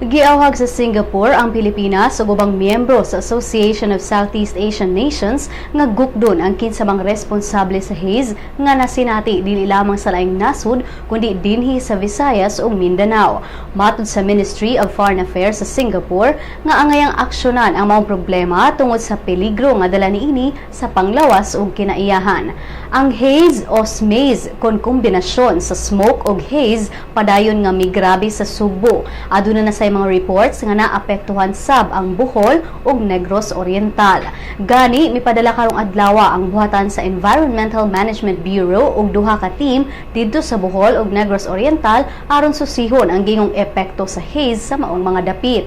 Giawhag sa Singapore ang Pilipinas ug ubang miyembro sa Association of Southeast Asian Nations nga gukdon ang kinsa mang responsable sa haze nga nasinati dili lamang sa laing nasud kundi dinhi sa Visayas ug Mindanao. Matud sa Ministry of Foreign Affairs sa Singapore nga angayang aksyonan ang maong problema tungod sa peligro nga dala niini sa panglawas ug kinaiyahan. Ang haze o smaze kon kombinasyon sa smoke ug haze padayon nga migrabe sa Sugbo. Aduna na say mga reports nga naapektuhan sab ang Bohol ug Negros Oriental. Gani mipadala karong adlaw ang buhatan sa Environmental Management Bureau og duha ka team didto sa Bohol ug Negros Oriental aron susihon ang gingong epekto sa haze sa maong mga dapit.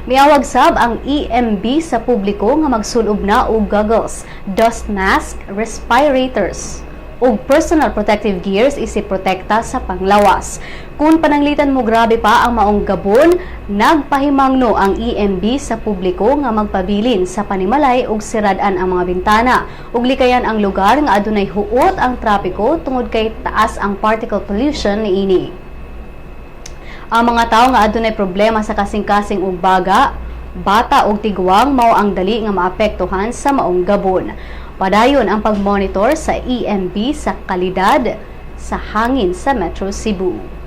Miawag sab ang EMB sa publiko nga magsulob na og goggles, dust mask, respirators ug personal protective gears isip protekta sa panglawas. Kung pananglitan mo grabe pa ang maong gabon, nagpahimangno ang EMB sa publiko nga magpabilin sa panimalay ug sirad-an ang mga bintana ug likayan ang lugar nga adunay huot ang trapiko tungod kay taas ang particle pollution niini. Ang mga tawo nga adunay problema sa kasing-kasing ug baga, bata ug tigwang mao ang dali nga maapektuhan sa maong gabon. Padayon ang pagmonitor sa EMB sa kalidad sa hangin sa Metro Cebu.